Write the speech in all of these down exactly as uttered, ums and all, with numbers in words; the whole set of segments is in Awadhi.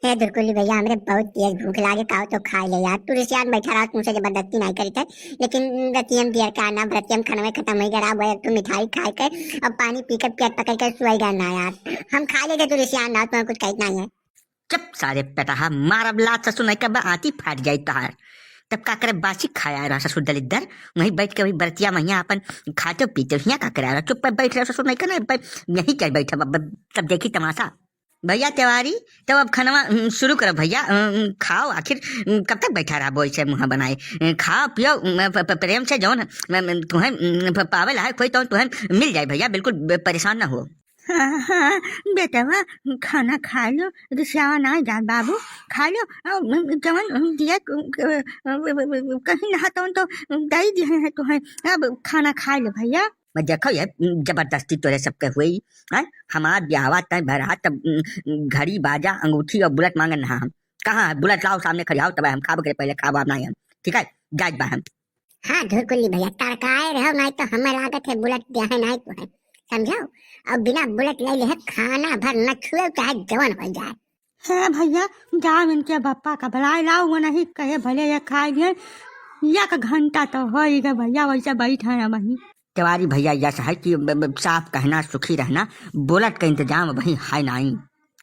हे धुरकुल्ली भैया, हमरे बहुत तेज भूख लागे, काव तो खाइ ले यार। तू रिसियान बैठा रहा, तुमसे जबरदस्ती नाहीं करी थे, लेकिन रतियम दियर का ना, रतियम खनवे खतम होइ गया, अब एक ठो मिठाई खाइ के और पानी पी के पेट पकड़ के सोइ गया ना यार। हम खाइ लेते, तू रिसियान ना, तुम्हें कुछ कहत नाहीं है। चुप सारे पेटहा, मारब लात ससुर नहीं कब आँती फाट जाई तोहार। तब का करे, बासी खाया रहा ससुर दलिद्दर, वहीं बैठ के वही बरतिया महिया अपन खाते पीते, हियाँ का करे रहा, चुप पे बैठ रहा ससुर नहीं करना, यहीं क्या बैठा, तब देखी तमाशा। भैया तिवारी, तब अब खनवा, उम, शुरू करो भैया, उम, उम, खाओ, आखिर, उम, कब तक बैठा रहबो ऐसे मुँह बनाए? उम, खाओ पियो, उम, प-, प-, प्रेम से जौन, उम, उम, तुहें, उम, प-, पावे लायक होई तौन तुहें मिल जाए भैया, बिल्कुल ब-, परेशान ना हो। हाँ, हाँ, बेटवा, खाना खाइ लो, रिसियावा नाहीं जान बाबू, खाइ लो, अ, उम, जौन, उम, दिया, उम, अ, अ, अ, अ, कहीं ना तौन तो दइ दिहे हैं तुहें, अब खाना खाइ लो भैया। मैं देखो ये, उम, जबरदस्ती तोरे सबके हुई, हैं? हमार ब्याहवा तय भरा तब, उम, घड़ी बाजा अंगूठी और बुलेट माँगन ना हम। कहाँ है बुलेट? लाओ सामने खड़ी आओ, तब हम खाबो करे पहले खाबो आप नाहीं हम। ठीक है, जाइत बा हम। हाँ धुरकुल्ली भैया, तड़काए रहो, नाहीं तो हमें लागत है बुलेट दिया है नाहीं तो है, समझो? और बिना बुलेट ले ले है खाना भर न छुए, चाहे जवन होइ जाए। हे भैया, जाओ इनके बप्पा का बुलाए लाओ, वो नहीं कहे भले ये खाइ लिए, एक घंटा तो होइ गए भैया, वैसे बैठा है वहीं। तिवारी भैया, यस है कि ब-, ब-, साफ कहना, सुखी रहना, बोलत के इंतजाम वहीं है नाई।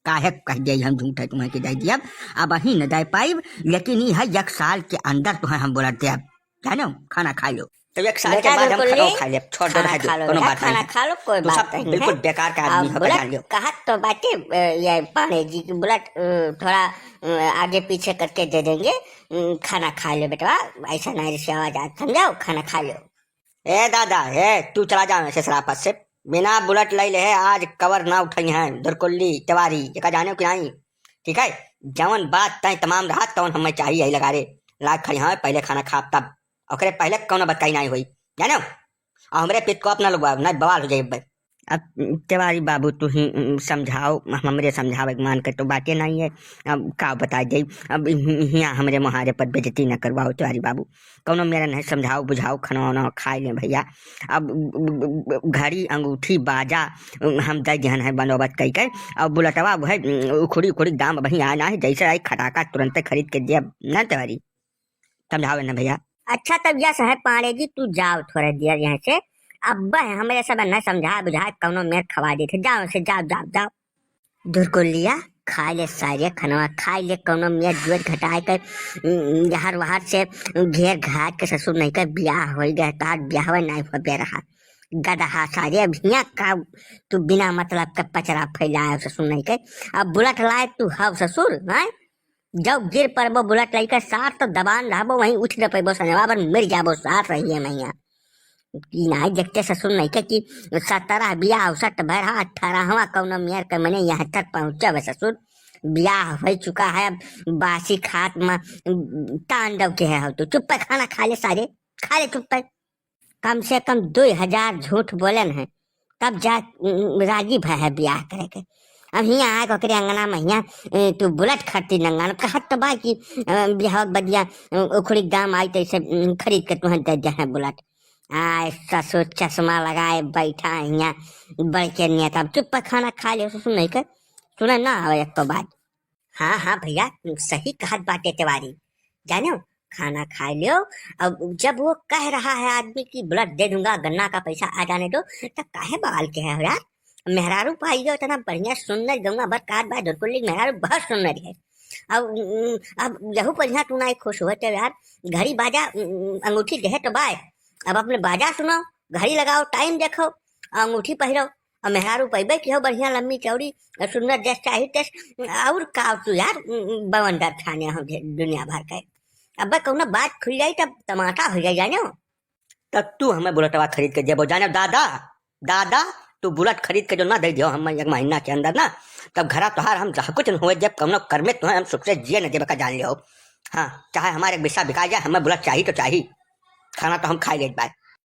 काहे कह दिया हम झूठ है तुम्हें कि दे दिया, अब वहीं न दे पाइब, लेकिन ई है एक साल के अंदर तुम्हें हम बोलत देब, जानो, खाना खाइ लो। तो एक साल के बेटा, बाद हम बिल्कुल खाना नहीं। खाइ लेब, छोड़ दो, खाना रह दो, खा लो कोनो बेटा, बात खाना नहीं। खा लो, कोई तू बात सब नहीं बिल्कुल है। बेकार का आदमी अब हो, बुलेट जान लियो। कहत तो बाटे, अ, ये पांडे जी की बुलेट, अ, थोड़ा, अ, आगे पीछे करके दे देंगे, अ, खाना खाइ लो बेटवा, ऐसा नहीं रिसियावा जात, समझो, खाना खाइ लो। ए दादा, ए, तू चला जा ऐसे शराफत से। बिना बुलेट लइ ले है, आज कवर ना उठाई हैं, दुरकुल्ली, तिवारी, एका जाने हो कि नाई? ठीक है? जवन बात तय तमाम रहा, तवन हमें चाहिए, यही लगा रे। लाग खड़ी हाँ, पहले खाना खाब तब। ओकरे पहले कौनो बतकही नाई होई, जाने हो? और हमरे पित को अपना लोग ना बवाल हो जाए। अब तिवारी बाबू, तू ही, उम, समझाओ, हम-, हमरे समझावे के मान के तो बातें नाई है। अब का बताइ जाई, अब हि-, हियाँ हमरे मुहारे पर बेइज्जती न करवाओ तिवारी बाबू। कौनो मेरा नहीं, समझाओ, बुझाओ, खाना वाना खाइ लें भैया। अब घड़ी, अंगूठी, बाजा, हम दे दिहन है बंदोबस्त कइ के। अब बुलेटवा वो है, उखड़ी, उखड़ी दाम अबहीं आना है, जैसे आई खटाका तुरंते खरीद के दिया ना तिवारी। समझाओ ना भैया। अच्छा, तब यस है पांडे जी, तू जाओ थोड़ा देर यहाँ से। अब हमरे सब न समझा बुझा, कौनो मेर खवा देते, जाओ से, जाओ, जाओ, जाओ। धुरकुल्लिया, खाइ ले सारे खनवा, खाइ ले कौनो मेर जुएट घटाए के, उम, जहर वहर से घेर घाट के ससुर नहीं के बियाह होइ गए, तार बियाह नहीं हो बे रहा। गदहा सारे, अब हियाँ का तू बिना मतलब के पचरा फैलाए ससुर नहीं के। अब बुलेट लाए तू हव ससुर, हैं? जब गिर पड़बो बुलेट लइके सार तो दबान रहबो, वहीं उठ न पइबो, संजवा बन मर जाबो सार रहिए मैया। ई नाई देखते ससुर नहीं के कि सतरह बियाह उसट भर हा, अठारहवाँ कौनो मेर के मने यहाँ तक पहुँचब ससुर। बियाह होइ चुका है, अब बासी खात में तांडव के है हो तू। चुप पे खाना खाइ ले सारे, खाइ ले चुप पे। कम से कम दुइ हजार झूठ बोलन है, तब जा, उम, राजी भय है बियाह करे के। अब हियाँ आके ओकरे अंगना में हियाँ, ए, तू बुलेट खरीदी नंगा न कहत तो बा कि, अ, बियाह बदिया, अ, उखड़ी दाम आई तैसे, उम, खरीद के तुहें दे दे है बुलेट। आय ससुर चश्मा लगाए बैठा हियाँ बड़के नेता। अब चुप पर खाना खाइ ले ससुर नहीं के, सुने ना आवे एक तो बात। हाँ, हाँ भैया, सही कहत बाटे तिवारी। जानो, खाना खाइ ल्यो। अब जब वो कह रहा है आदमी कि बुलेट दे दूंगा, गन्ना का पैसा आ जाने दो, तब काहे बवाल के है यार? मेहरारू पाइयो इतना बढ़िया सुंदर, गौवा भर कहत बा धुरकुल्ली मेहरारू बहुत सुंदर है। अब, अब यहू पर यहाँ तू ना खुश होते यार, घड़ी बाजा, अंगूठी देहे तो बाय, अब अपने बाजा सुनो, घड़ी लगाओ, टाइम देखो, अंगूठी पहिरो, और मेहरारू पइबे की हो बढ़िया लम्बी चौड़ी, और सुंदर जस चाही तस, और का तू यार, बवंडर ठाने हो जे दुनिया भर के। अब कौनो बात खुल जाई तब तमाशा हो जाई, जानो। तब तू हमें बुलेटवा खरीद के देबो, जानो दादा, दादा, तू बुलेट खरीद के जो ना दे दियो हम एक महीना के अंदर ना, तब घरा तोहार हम जहाँ कुछ न हुए जब कौनो कर्मे तुहें हम सुख से जिए न देबे का जान लियो। हाँ, चाहे हमारे एक बिस्सा बिका जाए, हमें बुलेट चाही तो चाही, खाना तो हम खाइ लेत बाय।